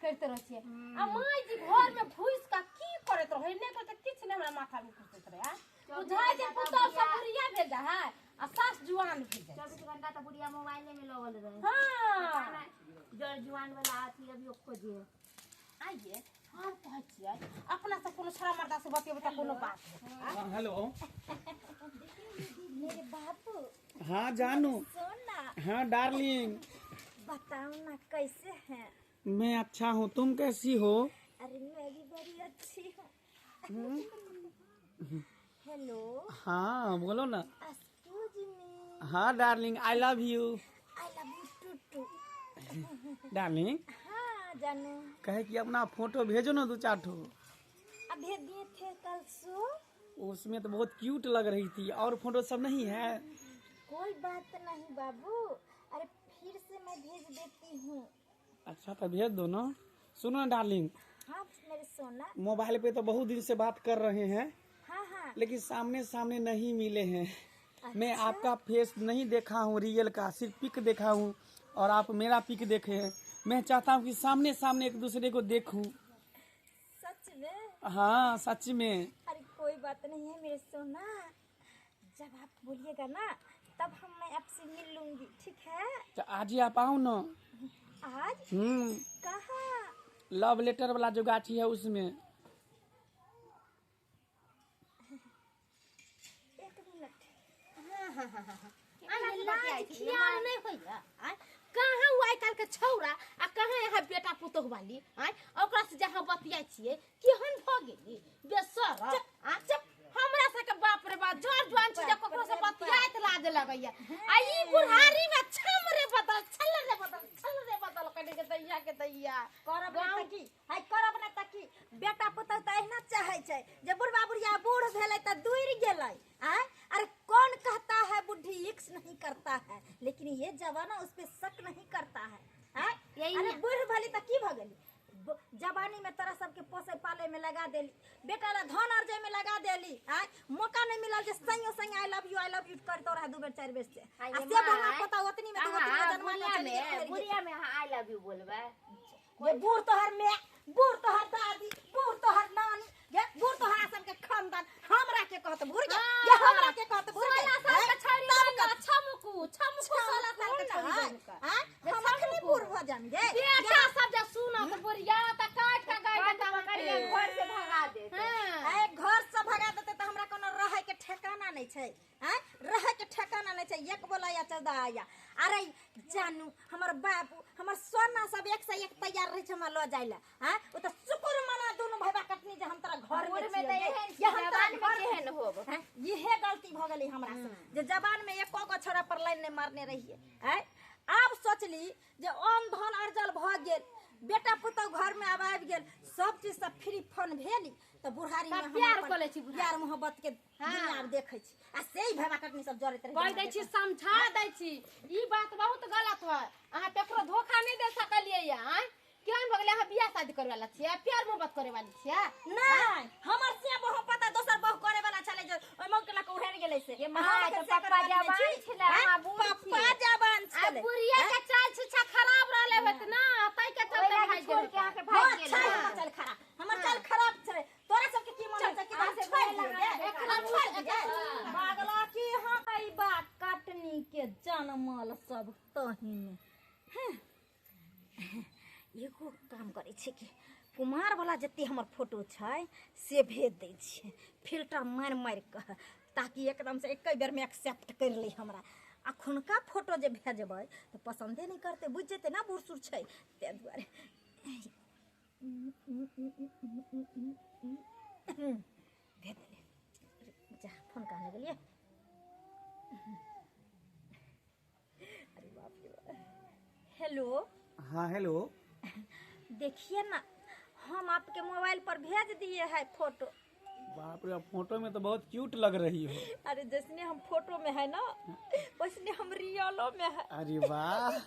करते रहै छियै। आ माय जी घर में घुसि कऽ की करैत रहै नहि करैत, किछु नहि हमरा माथा में घुसैत रहै। बुझाइ जे पुतहु सब बुढ़िया भेल जाइ है आ सास जुआन भेल जाइ। 24 घंटा तऽ बुढ़िया मोबाइले में लगल रहे। हाँ। जर जुआन वाला अथी अभी खोजे। आइए हम कहै छियै अपना सब कोनो छोड़ा मर्दा से बतियेबै तऽ कोनो बात हेतै। हाँ, हेलो। मेरे बाबू। हाँ जानू। सोना। हाँ डार्लिंग। बताओ ना कैसे हैं? मैं अच्छा हूँ, तुम कैसी हो? अरे मैं भी बड़ी अच्छी हूँ। हेलो। हाँ बोलो ना। Excuse me. हाँ darling, I love you. I love you too too. Darling. हाँ जानू। कहे कि अपना फोटो भेजो ना दो चार ठो। अब भेज दिए थे कल सो। उसमें तो बहुत क्यूट लग रही थी, और फोटो सब नहीं है? कोई बात नहीं बाबू, अरे फिर से मैं भेज देती हूँ। अच्छा तो भेज दो ना। सुनो ना डार्लिंग। हाँ मेरे सोना। मोबाइल पे तो बहुत दिन से बात कर रहे हैं। हाँ हाँ। लेकिन सामने सामने नहीं मिले हैं। अच्छा? मैं आपका फेस नहीं देखा हूँ रियल का, सिर्फ पिक देखा हूँ और आप मेरा पिक देखे हैं। मैं चाहता हूँ कि सामने सामने एक दूसरे को देखूं। सच में? हाँ सच में। अरे कोई बात नहीं है मेरे सोना, जब आप बोलिएगा ना तब हम मैं आपसे मिल लूंगी, ठीक है? तो आज ही आप आओ ना। आज? कहाँ? लव लेटर वाला जो गाछी है उसमें। एक मिनट। लाज खियाल नहीं होइया। कहाँ उ आइ काल्हि के छौड़ा आ कहाँ यहाँ बेटा पुतोह वाली आय, ओकरा से जहाँ बतियाइ छियै केहन भऽ गेली बेसर। आ चुप, हमरा सबके बाप रे बाप जर जुआन छी जे ककरो से बतियाइत लाज लगैया। आ ई बुढ़ारी में छम रे बदल छल रे बदल छल रे बदल कने के दैया के दैया। करब ना तकी, हाय करब ना तकी। बेटा पुतोह तऽ एहिना चाहै छै जे बुढ़बा बुढ़िया बूढ़ भेलै तऽ दूरि गेलै। आय अरे कौन कहता है बुढ़ी इक्स नहीं करता है, लेकिन ये जमाना उस पे शक नहीं करता है। आय यही अरे है। बूढ़ भली तऽ की भऽ गेली, जवानी में तोरा सबके पोसे पाले में लगा देली, बेटा ला धन अर्जय में लगा देली। आय मौका नहीं मिलल जे संगे संगे I love you I love you करतो रहा दू बेर चारि बेर से। आय आ ये से बौआ माय। पोता ओतनी में दूगो अहाँ तीन गो जन्मा के बुढ़िया चलि गेल में, मरि गेल। बुढ़िया में अहाँ I love you बोलबै। ये बूढ़ तोहर माय, बूढ़ तोहर दादी, बूढ़ तोहर नानी, ये बूढ़ तोहर सबके खानदान हमरा के कहत बूढ़ के, ये हमरा के कहत बूढ़ के। 16 साल के छौड़ी तब बनि कऽ, छमुकू, छमुकू 16 साल के छौड़ी बनि कऽ। आय, हम अखनी बूढ़ भऽ जाम गे। बेटा सब जे सुनत बुढ़िया तऽ काटि कऽ गाड़ि काट देत पकड़ि के अहाँके। घर से भगा देत। हाँ। आय, घर से भगा देतै तऽ हमरा कोनो रहै के ठेकाना नहि छै। आय, रहै के ठेकाना नहि छै। एक बोला या चौदह आया। अरे जानू हमर बाबू हमर सोना सब एक से एक तैयार रहै छै हमरा लऽ जाइ लए। आय, ओ तऽ शुक्र मना दुनू भैया कटनी जे हम तोरा घर में बूढ़ में छियौ तऽ गे। एहन जे हम तोरा जवान में घर में केहन होब? आय, इहे गलती भऽ गेलै हमरा से जे जवान में एको गो छोड़ा पर लाइन नहि मारने रहियै। आय, आब सोचली जे अन्न धन अर्जल भऽ गेल, बेटा पुतहु घर में आब आबि गेल, सब चीज से फ्री फन भेली तऽ बुढ़ारी में तब हम प्यार अपन कऽ लै छी बुढ़ारी। प्यार मोहब्बत के हाँ। दुनिया आब देखै छी। आ से ही भैया कटनी सब जरैत रहै। कहि दै छी, समझा दै छी, ई बात बहुत गलत है। अहाँ केकरो धोखा नहि दे सकलियै या। आँय केहन भऽ गेलै? अहाँ बियाह शादी करे वाला छियै, प्यार मोहब्बत करे वाली छियै? नहि, हमर से मोहब्बत आ दोसर बहू करे वाला छलै जे ओहि मौके लऽ कऽ उड़ि गेलै से। ये हम माय, एखन तऽ से पप्पा करे वाली नहि जवान छी। छलै, आँय? अहाँ बूढ़ पप्पा छियै। जवान आ छलै। बुढ़िया के चाल शिक्षा खराब रहलै होत ना, तै के ओहि चलते लागी भागि छोड़ गेल के अहाँके हँ, भागि गेल। छै हमर चाल खराब, हमर चाल खराब छै। तोरा सबके की मन होइ छै कि अहाँ हम से छोड़ि गोर दियै लगा गे? देब। हम छोड़ि दियै? पागला की हम एहि बात कटनी के जनमल सब तहिने। हँ, एगो काम करै छै कि कुमार वाला जते हमर फोटो छै से भेज दै छियै फिल्टर मारि मारि कऽ, ताकि एकदम से एके बेरमे एक्सेप्ट करि लै हमरा। अखुनका फोटो जे भेजबै तऽ पसन्दे नहि करतै, बुझि जेतै ने बूढ़ सूढ़ छै, ताहि दुआरे भेज देलियै। जा फोन कहाँ लगलियै? अरे बाप रे बाप। हेलो। हाँ हेलो। देखिए ना, हम आपके मोबाइल पर भेज दिए है फोटो। बाप रे, फोटो में तो बहुत क्यूट लग रही हो। अरे जैसने हम फोटो में है ना वैसने हम रियलो में है। अरे वाह,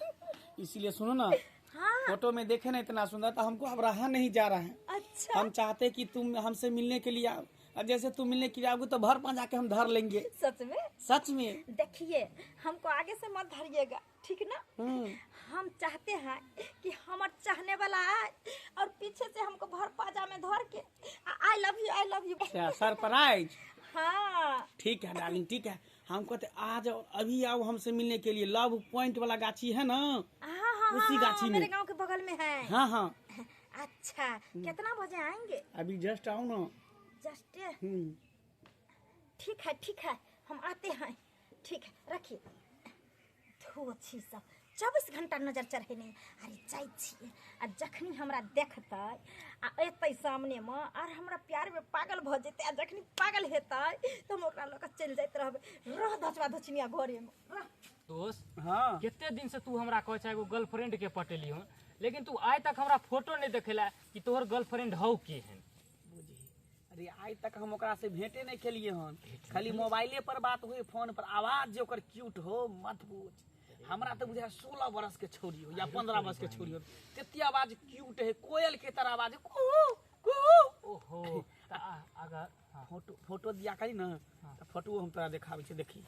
इसीलिए सुनो ना। हाँ। फोटो में देखे ना इतना सुंदर, तो हमको अब रहा नहीं जा रहा है। अच्छा। हम चाहते कि तुम हमसे मिलने के लिए आओ, अब जैसे तुम मिलने के लिए आओगे तो भर पाँच आके हम धर लेंगे। सच में? सच में। देखिए, हमको आगे से मत धरिएगा, ठीक ना? हम चाहते हैं कि हमार चाहने वाला है और पीछे से हमको भर पाजा में धर के I love you, I love you. अच्छा सरप्राइज। हाँ ठीक है डार्लिंग, ठीक है। हम कहते आज और अभी आओ हमसे मिलने के लिए, लव पॉइंट वाला गाछी है ना, हाँ हाँ उसी हाँ, गाछी हाँ, में। मेरे गांव के बगल में है। हाँ हाँ। अच्छा कितना बजे आएंगे? अभी जस्ट आओ ना। जस्ट ठीक है ठीक है, हम आते हैं। ठीक है रखिए। धो छी सब 24 घंटा नजर चढ़े नहीं। अरे जाइ छियै आ जखनी हमरा देखतै आ एतै सामनेमे आर हमरा प्यारमे पागल भऽ जेतै, आ जखनी पागल हेतै तऽ हम ओकरा लऽ कऽ चलि जाइत रहबै। रह धचवा धचनिया घरेमे रह। दोस्त हाँ कते दिन से तू हमरा कहै छै एगो गर्लफ्रेंड के पटेली हूँ, लेकिन तू आइ तक हमरा फोटो नहीं देखेला कि तोहर गर्लफ्रेंड हौ केहन। बुझी अरे आइ तक हम ओकरा से भेंटे नहीं केलिए हन, खाली मोबाइले पर बात हुई, फोन पर। आवाज जे ओकर क्यूट हो मत पूछ, हमरा तो बुझा 16 बरस के छोरी हो या 15 बरस के छोरी हो, तेती आवाज क्यूट है, कोयल के तरह आवाज, कुहू कुहू। ओहो त अगर हाँ। फोटो फोटो दिया करी ना, तो फोटो हम तोरा देखाबै छी, देखी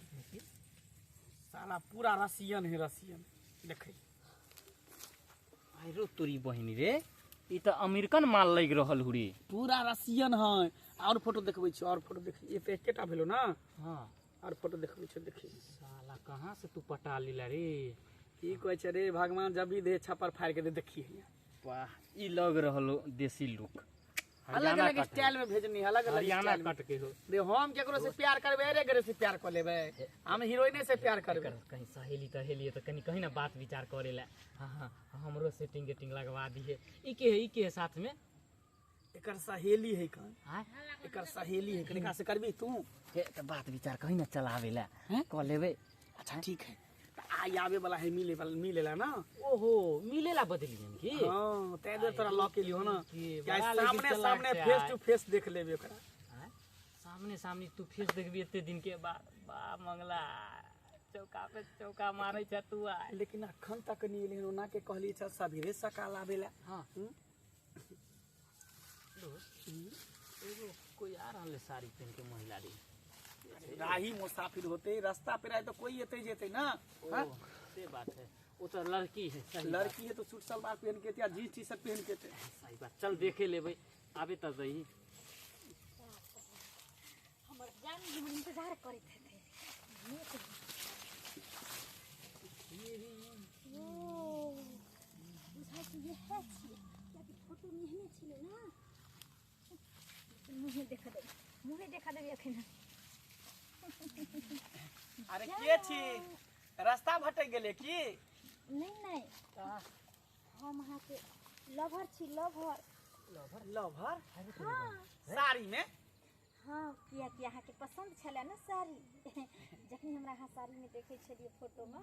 साला पूरा रसियन है, रसियन। देखी आइरो तोरी बहिनी रे, ई त अमेरिकन माल लग रहल हुरी, पूरा रसियन है। और फोटो देखबै छी, और फोटो देखी, ये तो एकेटा भेलो ना। हाँ और फोटो देखबै छी, देखी साला कहाँ से तू पटा लीला रे। की कहै छै रे भगवान, जब भी दे छप्पर फाड़ के दे। देखी वाह ई लग रहल हो देसी लुक, अलग अलग स्टाइल में भेजनी, अलग अलग हरियाणा स्टाइल में। कट के हो। रे हम केकरो से प्यार करबे रे, करे से प्यार कर लेबे, हम हीरोइने से प्यार करबे। कहीं सहेली तहेली है तो कहीं कहीं ना बात विचार करेला। हाँ हाँ हमरो सेटिंग गेटिंग लगवा दिए। ई के है, ई के है साथ में? एकर सहेली है कन, हाँ एकर सहेली है, कनिका से करबी तू हे त बात विचार कहीं ना चलावेला क लेबे। अच्छा ठीक है, त आई आवे वाला है, मिले वाला मिलेला ना। ओहो मिलेला बदलियन की? हां तै दुआरे तोरा लऽ के लियो ना, के कि आइ बड़ा लेकिन सामने चलाक सामने छै फेस आइ। टू फेस देख लेबे ओकरा। हाँ? सामने सामने तू फेस देखबी एते दिन के बाद, बा मंगला चौका पे चौका मारै छ तू आइ। लेकिन अखन तक नहीं एलै, ओना के कहली चल सबेरे सकाल आवेला। हाँ दोस्त एगो कोई आ रहल है साड़ी पहन के महिला रे, राही मुसाफिर होते रास्ता पे रहे तो कोई एते जेते ना। ओ, से बात है, वो तो लड़की है, सही बात। लड़की है तो सूट सलवार पहन के या जींस टी शर्ट पहन के थे। सही बात, चल देखे लेबै आबे त सही। हमर जान हमर इंतजार करैत हेतै। ओ बुझाइ छै इएह छियै, कियाकि फोटो एहने छलै ना। मुँहे देखा देबै, मुँहे देखा देबै अखन। अरे के छी, रास्ता भटक गेले की? नहीं नहीं हम अहाँके लवर छी, लवर। लवर? हाँ साड़ी में? हाँ कियाकि अहाँके पसन्द छलै ने साड़ी। जखनी हमरा अहाँ साड़ीमे देखै छलियै फोटोमे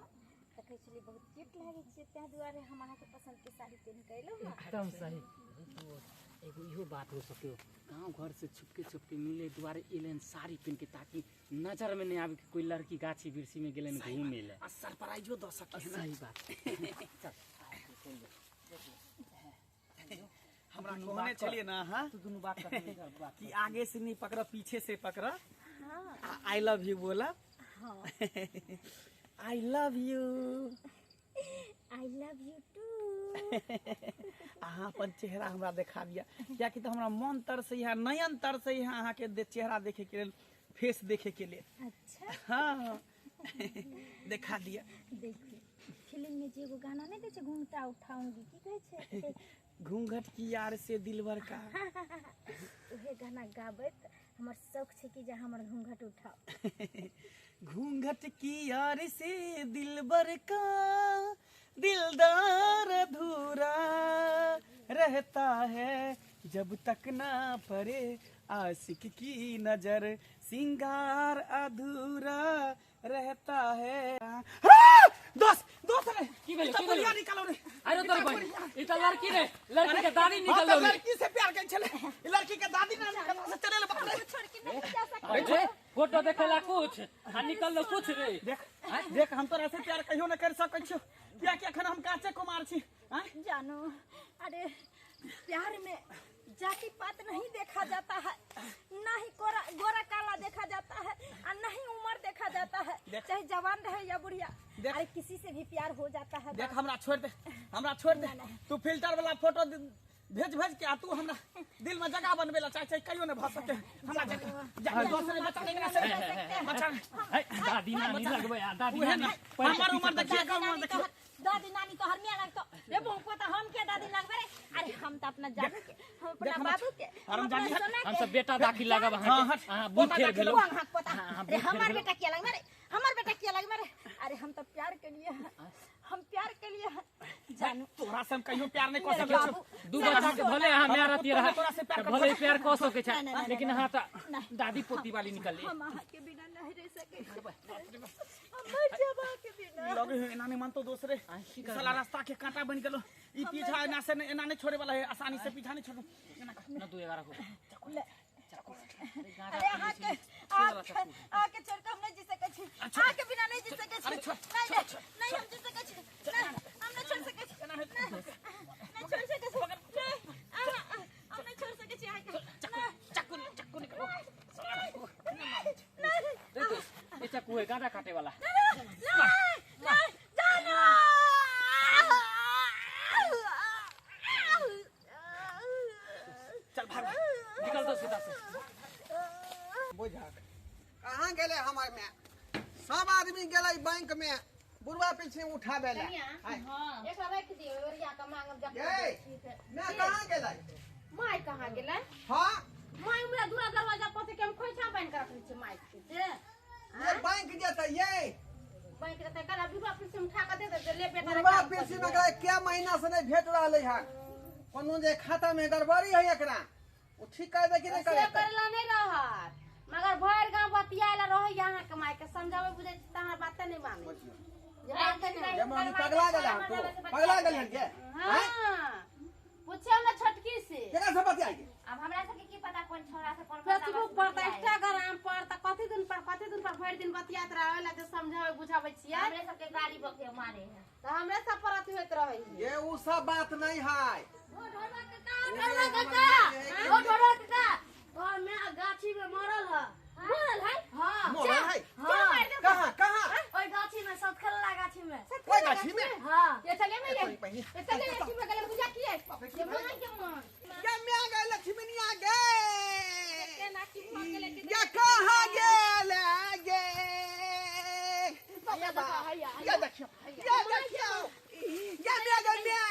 तऽ कहै छलियै बहुत क्यूट लागै छियै, ताहि दुआरे हम अहाँके पसन्दके साड़ी पहिन कऽ अयलहुँ हँ। एकदम सही। एगो इहो बात हो सके, गांव घर से छुपके छुपके मिले दुआरे एलन साड़ी पहन के, ताकि नजर में नहीं आवे कि कोई लड़की गाछी वृक्षी में गेलन घूमे ले। आ सरप्राइजो दऽ सके है ना। सही बात। चल हमरा कहने छलियै ना अहाँ तू दुनू बात कर, इधर बात कि आगे से नहीं पकड़ा पीछे से पकड़ा, हाँ I love you बोला। हाँ I love you. I love you too. अहाँ अपन चेहरा हमरा देखा दिया, कियाकि तऽ हमरा मन तरसै है, नयन तरसै है अहाँके चेहरा देखे के लेल, फेस देखे के लेल। अच्छा हाँ देखा दिया। देखिए फिल्म में जे एगो गाना नहीं दै छै घूंघटा उठाऊंगी, की कहै छै? घूंघट की यार से दिलबर का, उहे गाना गाबैत हमर शौक छै कि जे हमर घूंघट उठाओ। घूंघट की यार से दिलबर का दिलदार अधूरा रहता है, जब तक ना पड़े आशिक की नजर सिंगार अधूरा रहता है। हाँ! दोस्त दोस्त रे की भेलै, ई तऽ की भेलै? बुढ़िया निकालो रे। अरे तोर बहिन ई त लड़की रे, लड़की के दादी हाँ, निकल तऽ रे। लड़की से प्यार करै छलै, ई लड़की के दादी ना निकल से चले बाप रे। छोड़ के नहीं जा सकते। अरे फोटो देखेला कुछ आ निकल कुछ रे। देख देख हम तोरा से प्यार कहियो ना कर सकै छियो, कियाकि अखन हम काचे कुमार छी। जानो अरे प्यार में जाति पात नहीं देखा जाता है, ना ही गोरा गोरा काला देखा जाता है और ना ही उम्र देखा जाता है, चाहे जवान रहे या बुढ़िया, अरे किसी से भी प्यार हो जाता है। देख हमरा छोड़ दे, हमरा छोड़ दे। तू फिल्टर वाला फोटो भेज भेज के आ तू हमरा दिल में जगह बनबे ला चाहे चाहे कहियो न भ सके। हमरा जगह दोसरे बच्चा एकरा से बच्चा दादी नानी लगबै आ दादी नानी हमर उम्र देखिए कम उम्र देखिए। दादी नानी तो हर मियां लगतो रे बहु तो हम के दादी लगबे रे। अरे हम तो अपना जानू के, हम अपना बाबू के, हम जानी हम सब बेटा दाखिल लागब अहाँ अहाँ बूढ़ फेर भेलो रे। हमर बेटा किया लगबे रे, हमर बेटा किया लगबे रे। अरे हम तो प्यार के लिए, हम प्यार के लिए जानू तोरा से हम कहियो प्यार नहीं कर सकै। दू बच्चा के भले अहाँ माय रहती रहा भले प्यार क सकै छै, लेकिन अहाँ त दादी पोती वाली निकलली। हम अहाँ के बिना नहीं रह सकै, हम मर जाब अहाँ के बिना। लगे है एना नहीं मानतो दोसरे, साला रास्ता के कांटा बन गेलो। ई पीछा एना से एना नहीं छोड़े वाला है, आसानी से पीछा नहीं छोड़ो। न 2 11 को अरे अहाँ के आके छोड़ के हम नहीं जी सकै छी, अहाँ के बिना नहीं जी सकै छी। नहीं नहीं हम जी सकै छी, नहीं हम नहीं छोड़ सकै छी, नहीं छोड़ सकै छी, हम नहीं छोड़ सकै छी अहाँ के। चाकू चाकू निकालो। ये चाकू है गांजा काटे वाला। नहीं नहीं जानो चल भाग निकल दो सीधा से। बुझा कहाँ गेले हमार में सब आदमी गेले बैंक में बुढ़वा पीछे उठाबे ला। हां एकरा रख दियो ओरिया के मांगब जा। मैं कहाँ गेले माय कहाँ गेले? हां माय हमरा दूरा दरवाजा पर के हम खोइछा बांध के रखने छी माय के। ये बैंक जेतै, ये बैंक जेतै कल बुढ़वा पीछे उठा के दे दे ले बेटा। बुढ़वा पीछे में गेले क्या महीना से नहीं भेट रहलै हन, कोनो जे खाता में गड़बड़ी है एकरा ओ ठीक कर दे कि नहीं करे। से करला नहीं रहत मगर भर गांव बतियाला रहे यहाँ के माय के समझावे बुझे त हमरा बात नहीं माने। जे माने पगला गेल हन, तू पगला गेल हन के? हां पूछे ना छोटकी से केकरा से बतियाई। अब हमरा सबके की पता कौन छोरा से कौन फेसबुक पर त इंस्टाग्राम पर त कथि दिन पर कथि दिन पर भर दिन बतियात रहेला जे समझावे बुझावे छियै। हमरे सबके गाड़ी बके मारे है त हमरे सब पर अथि होइत रहे। ये उ सब बात नहीं है। ओ ढोला काका, ढोला काका, ओ ढोला काका तोहर में गाछी में मरल है, मरल है। हां मरल है। कहां कहां? ओय गाछी में सतखल्ला गाछी में। ओय गाछी में? हां ये चले में ये चले लक्ष्मी में गेल बुझा की है ये मां के मां ये मैं गए लक्ष्मीनिया गे के ना की भग गेले ये कहां गेल गे? हैया देखो हैया ये देखियो, ये देखियो, ये मैं गए मैं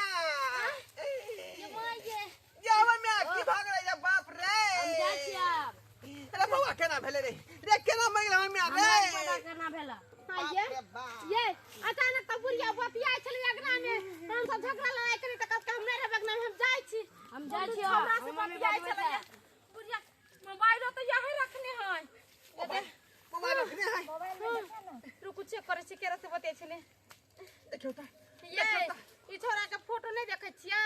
ये मां ये ये मैं की भाग रे ये बाप रे। हम जाइ छी आब। अरे बौआ केना भेले रे, रे केना मरि गेलै हमर माय रे? हमरा केना भेला? ये ये अचानक त बुढ़िया बतियाइ छलै अगना में, हम सब झगड़ा लड़ाई करी त कहत हम नहीं रहब अगना में, हम जाइ छी, हम जाइ छी। हमरा से बतियाइ छलै बुढ़िया। मोबाइल त यही रखने है, मोबाइल रखने है। रुकू चेक करै छी केरा से बतियाइ छलै। देखियौ त ये ई छोरा के फोटो नहीं देखै छियै?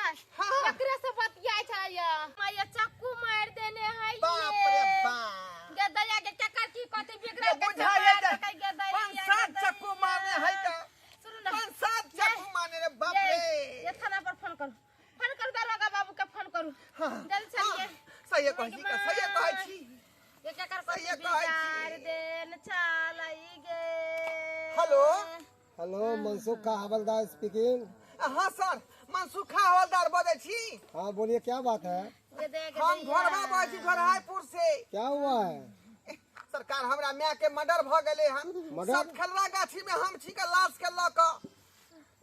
एकरे से बतियाइ छलै माय चक्कू मार देने है। बाप रे बाप गे दया के केकर की कथि बिगड़ल के बुझाइए 5-7 चक्कू मारने है त सुनू ना 5-7 चक्कू मारने रे बाप रे। ये थाना पर फोन करू, फोन करू दरोगा बाबू के फोन करू। जल्दी चलिए। सही कहै छी, सही कहै छी। ये केकर कथि बिगाड़ देन चलै गे। हेलो हेलो मनसुख का हवलदार स्पीकिंग। हाँ सर मनसुखा हवलदार बोले छी। हाँ बोलिए क्या बात है? हम घोरवा बोले छी घोरहाईपुर से। क्या हुआ है? सरकार हमरा माय के मर्डर भ गेले हन। सतखलवा गाछी में हम छी के लाश के ल के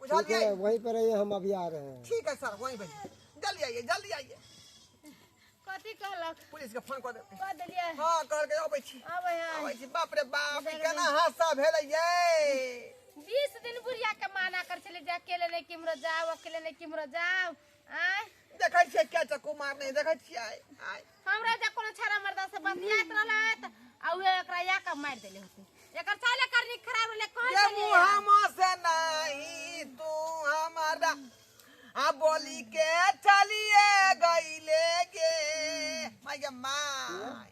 बुझलिए। वहीं पर रहिए, हम अभी आ रहे हैं। ठीक है सर वहीं पर जल्दी आइए, जल्दी आइए। कथि कहलक? पुलिस के फोन कर दे। कर देलिए? हां कर के अबै छी, आबै है, अबै छी। बाप रे बाप केना हादसा भेलै ये। 20 दिन बुढ़िया के माना कर छले जे अकेले नहीं किमरो जाओ, अकेले नहीं किमरो जाओ। आय देखै छियै क्या चक्कू मारने देखै छियै। आय हमरा जे कोनो छाड़ा मर्दा से बतियाइत रहलै त आ उहे एकरा या के मारि देले होते। एकर चाले करनी खराब होले कहै ये मुहामा से नहीं तू हमारा आ बोली के चलिए गईले गे my गे my.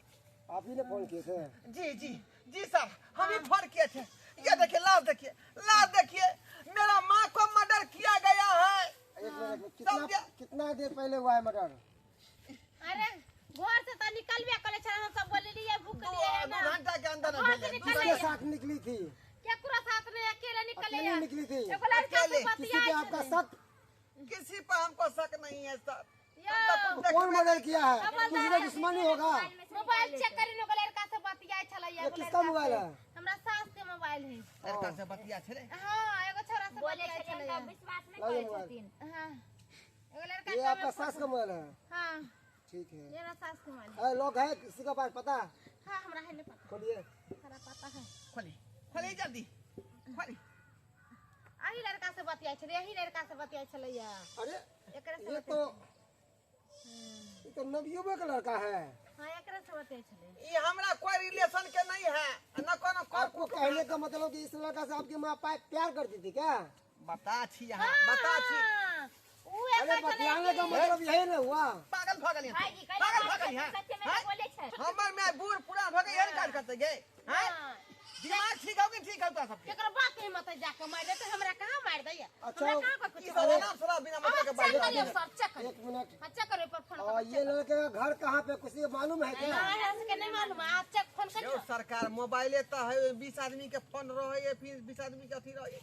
आप ही ने फोन किए थे? जी जी जी सर हम ही फोन किए थे। ये देखिए लाश देखिए, लाश देखिए, मेरा माँ को मर्डर किया गया है। एक मिनट, कितना कितना देर पहले हुआ है मर्डर? अरे घर से तो निकलबे करे छल, हम सब बोललिए भूख दू लिए दू ना। घंटा के अंदर घर से भेलै। निकल किसके साथ निकली थी? केकरो साथ नहीं, अकेले निकले। अकेले निकली थी? एगो लड़का से अकेले। किसी पे बतियाइ आपका छलै। शक? किसी पर हमको शक नहीं है सर। यो, हम तो कुछ कौन मर्डर किया है? खबरदार किसी का दुश्मनी होगा। मोबाइल चेक करी ने, एगो लड़का से बतियाइ छलै। ये एगो किसका लड़का मोबाइल से। है? हमरा सास के मोबाइल है। लड़का से बतिया छलै। हाँ, एगो छोरा से बोले बतियाइ छलियन छलै। तऽ विश्वास नहि लाइए करै मोबाइल। छथिन। हाँ, एगो लड़का ये के आपका सास का मोबाइल है? हाँ। ठीक है। ये हमरा सास के मोबाइल है। अरे लोग है किसी का पास पता? हाँ, हमरा है नहीं पता। खोलिए। हमरा पता है। खोली खोली जल्दी खोली। अही लड़का से बतियाइ छलै, यही लड़का से बतियाइ छलै। अरे एकरे से। ये तो नवयुवक का लड़का है। हाँ, एकरे से बतियाइ छलै। ई हमरा कोई रिलेशन के नहीं है, न कोनो कर। आपको कहने का मतलब कि इस लड़का से आपकी माँ प्यार करती थी क्या? बता छी यहाँ, बता छी। हाँ, उ अरे एकर छलै। बतियाने का मतलब यही ना हुआ? पागल भऽ गेलियै। भाईजी कहै पागल भऽ गेलियै। सच्चे में हैं? बोले छै। हमर माय बूढ़ पुरान भऽ गेल, एहन काज करतै गे? हैं? हाँ। दिमाग ठीक हौ कि ठीक हौ तोरा सबके? केकरो बाप के हिम्मत है जाके मार दे? हमरा कहाँ मार दैया? अच्छा, हमरा कहाँ कोई कुछ। ई सब अनाप शनाप बिना मतलब के चेक बात। करियो सर, चेक करियो। एक मिनट। हाँ, चेक करियो पर फोन। और ये लड़के का घर कहाँ पे, किसी को मालूम है क्या? हमरा सबके नहीं मालूम है, आप चेक फोन यौ करियो। सरकार, मोबाइले तऽ है, 20 आदमी के फोन रहे है, फिर 20 आदमी के अथी रहे।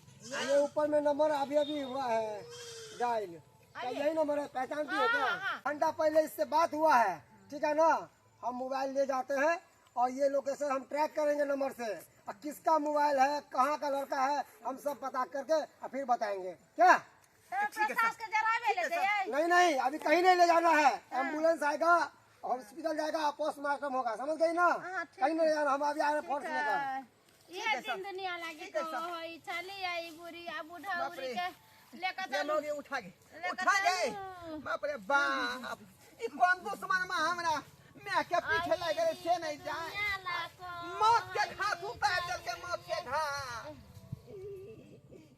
ये ऊपर में नंबर अभी अभी हुआ है डायल, क्या यही नंबर है? पहचानती है क्या? हाँ, हाँ। घंटा पहले इससे बात हुआ है, ठीक है ना? हम मोबाइल ले जाते हैं और ये लोकेशन हम ट्रैक करेंगे नंबर से और किसका मोबाइल है, कहाँ का लड़का है, हम सब पता करके और फिर बताएंगे क्या। ठीक है, सास के जराबे ले जाइए। नहीं नहीं, अभी कहीं नहीं ले जाना है। एम्बुलेंस आएगा, हॉस्पिटल जाएगा, पोस्टमार्टम होगा, समझ गई ना? हाँ, ठीक। कहीं नहीं ले जाना, हम अभी आ रहे हैं फोर्स लेकर। ये दिन दुनिया लागी ठीक है तो सर। होई चली आई बुढ़ी आ बूढ़ा बाप उड़ी रे। के लेकर ये चलू। लोग उठा गे। लेकर उठा गे। चलू। बाप रे बाप, ई कौन दुश्मन में हमरा मैं के पीछे लग गए से नहीं जाए। दुनिया लाको। मौत के घास ऊपर चल के मौत के घास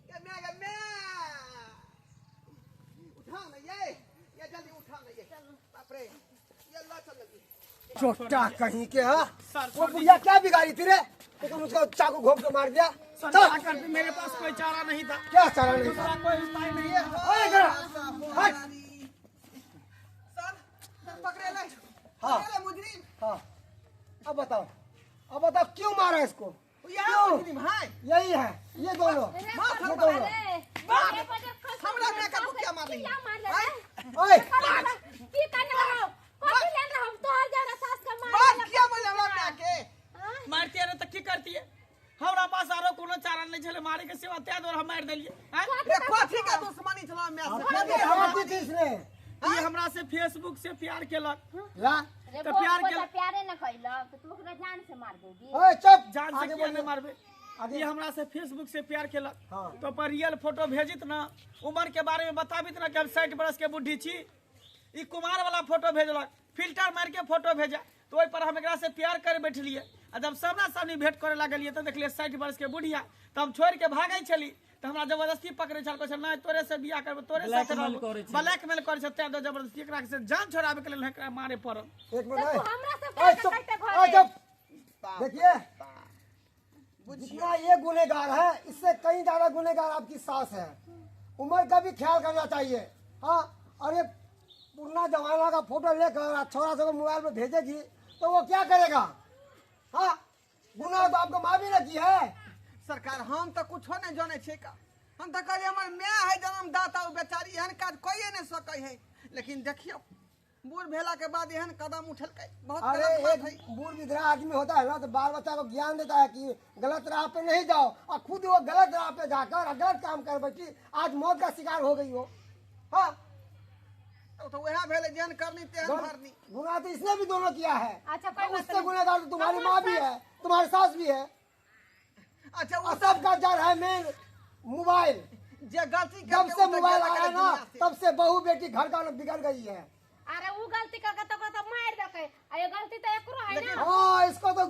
ये मैं गे मैं उठा ना ये जल्दी उठा ना ये। बाप रे, ये ला चल लगी। छोटा कहीं के हाँ सर, वो बुढ़िया क्या बिगाड़ी थी रे, लेकिन उसका चाकू घोप के मार दिया। सर, चल। क्या करते, मेरे पास कोई चारा नहीं था। क्या चारा नहीं था? दूसरा कोई उपाय नहीं है। ओए जरा, हट। सर सर, पकड़े ले। हाँ। पकड़े ले मुजरिम। हाँ, अब बताओ, अब बताओ क्यों मारा इसको? यहाँ क्यों? मुजरिम है। यही है, ये दोनों, ये दोनों। हमरा मैं का क्या मार ली? क्या मार ले? ओए। की करने रहो? कथी लेन रहो तोहर जरा सास के मार? बात किया बोले हमरा मैं के? मारती रहे तऽ की करतियै? हमरा पास आरो कोनो चारा नहीं छलै मारे के सिवा, तै दुआरे हम मारि देलियै आँय? रे कथी का दुश्मनी छलो मैं से? क्या बिगाड़ी थी इसने? ई हमरा से फेसबुक से प्यार केलक। ला। रे तऽ बहुत प्यार गोटा केलक। प्यारे न कैलक तऽ तू ओकरा जान से मार देबी? ओए चुप। जान से आगे किया बोलिए। नहीं मारबे? आगे। ई हमरा से फेसबुक से प्यार केलक। हाँ। तो पर रियल फोटो भेजित ना, उम्र के बारे में बताबित ना कि हम 60 बरस के बुढ़ी छी। ई कुमार वाला फोटो भेजलक, फिल्टर मार के फोटो भेजा, तो ओहि पर हम एकरा से प्यार करे बैठलियै आ जब सामना सामनी भेंट करे लागलियै तऽ देखलियै 60 बरस के बुढ़िया, तऽ हम छोड़ि के भागै छली तऽ हमरा जबरदस्ती पकड़ै छल, कहै छल नहि तोरे से बियाह करबो, तोरे साथ। ब्लैकमेल करै छलै। ब्लैकमेल करै छल, तें जबरदस्ती एकरा से जान छोड़ाबे के लेल एकरा मारे पड़ल। एक मिनट। तऽ तू हमरा से ओए चुप, कहते ओए घरे। चुप। देखिए, जितना ये गुनेगार है, इससे कहीं ज्यादा गुनेगार आपकी सास है। उम्र का भी ख्याल करना चाहिए। हाँ, अरे पुराना जमाना का फोटो लेकर छोरा सब मोबाइल में भेजेगी तो वो क्या करेगा? हाँ, गुनाह तो आपको माँ भी ने की है। सरकार, हम तऽ कुछो नहीं जानै छियै का। हम तऽ कहलियै हमर माय है जन्मदाता, ओ बेचारी एहन काज कइए नहीं सकै है, लेकिन देखियौ बूढ़ भेला के बाद एहन कदम उठेलकै, बहुत अरे गलत बात एक है। बूढ़ विधवा आदमी होता है ना तो बाल बच्चा को ज्ञान देता है कि गलत राह पे नहीं जाओ और खुद वो गलत राह पे जाकर और गलत काम कर बैठी, आज मौत का शिकार हो गई हो। हाँ। ओ तऽ वएह भेलै, जेहन करनी तेहन भरनी। गुनाह तो इसने भी दोनों किया है। अच्छा, कोई तो बात उससे नहीं। गुनहगार तो तुम्हारी माँ भी है, तुम्हारी सास भी है। अच्छा, और ओ सबका जड़ है मेन मोबाइल। जे गलती जब करके से उ तऽ मोबाइल गेला आया करे ना दुनिया से। तब से बहू बेटी घर का बिगड़ गई है। अरे उ गलती करके तो ओकरा तो मार देलकै आ ये गलती तो एकरो है ना। हाँ, इसको तो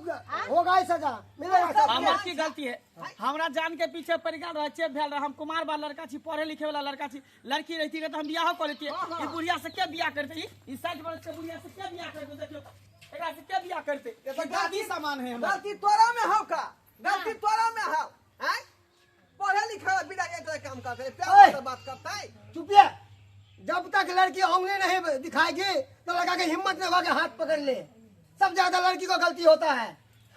होगा ही, सजा मिलेगा सबको। हमर की गलती है? हमरा जान के पीछे पड़ गेल रहे, चेप भेल रहे। हम कुमार वाला लड़का छी, पढ़े लिखे वाला लड़का छी। लड़की रहती तऽ हम बियाहो कर लेतियै। ई बुढ़िया से के बियाह करते? ई 60 बरस के बुढ़िया से के बियाह करते? देखियो तऽ, एकरा से के बियाह करते? ये तऽ ई दादी समान है हमरा। गलती तोरा में हौ का? गलती तोरा में हौ हैं? पढ़े लिखे वाला बिना एक तरह काम करते ओए! प्यार से बात करते। चुपिए। जब तक लड़की उंगली नहीं दिखाएगी तो लड़का के हिम्मत नहीं होगा कि हाथ पकड़ ले। सब ज्यादा लड़की को गलती होता है।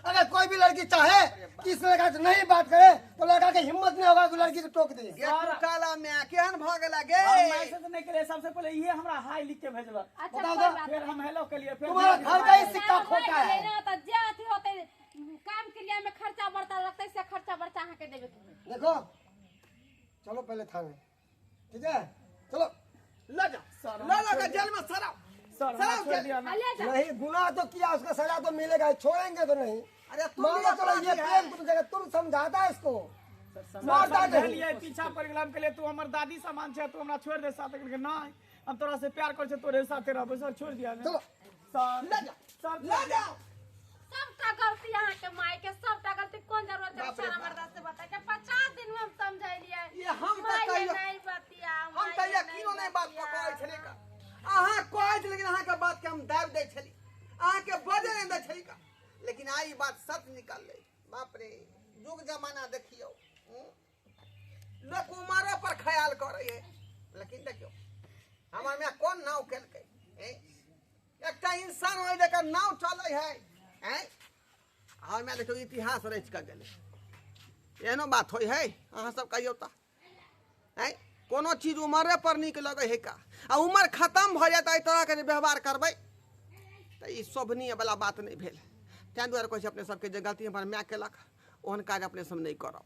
अगर कोई भी लड़की चाहे कि इस लड़का से नहीं बात करे तो लड़का के हिम्मत नहीं होगा कि लड़की को टोक दे। गे तू काला माय केहन भऽ गेला गे। हम मैसेज नहीं केलिए, सबसे पहले ये हमरा हाय लिख के भेजलक। अच्छा बताओ कोई तो। बात फिर हम हेलो केलिए, फिर तुम्हारा घर का ही सिक्का खोटा है। ना तो जे अथी होते काम क्रिया में खर्चा बढ़ता लगते से खर्चा बढ़ता अहाँ के देबे के होई। देखो चलो पहले थाने, ठीक है? चलो। ल जा ल ल के जेल में सराव सर हमरा सराव छोड़ जेल। दिया ना। आ ले जा। नहीं गुनाह तो किया उसका सजा तो मिलेगा ही, छोड़ेंगे तो नहीं। अरे तुम मानो भी चलो ये अपराधी है। प्रेम तुम जगह तुम समझाता है इसको, मारता नहीं। समझलिए, पीछा पड़ गेल। हम कहलिए तू हमर दादी समान छै, तू हमरा छोड़ दे साथ। कहलकै नहीं, हम तोरा से प्यार करै छियै, तोरे साथे रहबै। सर छोड़ दिया ने। चलो। सर ल जा सर ल जा। सबटा गलती अहाँ के माय के, सबटा गलती। कोन जरूरत है बाप रे सारा बाप। मर्दा से बता के 50 दिन में हम समझेलिए। ये हम तऽ माय कहियो नहीं बतिया, हम तऽ यकीनो नहि बात पर कहै छलियै का। अहाँ कहै छलियै लेकिन अहाँके बात के हम दाबि दै छली, अहाँके बजै नहि दै छली का। लेकिन आइ ई बात सच निकललै। बाप रे युग जमाना देखियौ, लोक उमरो पर ख्याल करै है। लेकिन देखियौ हमर माय कोन नाव केलकै, एकटा इंसान होइ जकर नाव चलै है। हमर माय देखियौ इतिहास रचि कऽ गेलै। एहनो बात होइ है? अहाँ सब कहियौ तऽ कोनो चीज उमरे पर नीक लगै है का? आ उमर खत्म भऽ जायत एहि तरहके जे व्यवहार करबै तऽ ई शोभनीय वाला बात नहि भेल। ताहि दुआरे कहै छी अपने सबके जे गलती हमर माय केलक ओहन काज अपने सब नहि करब।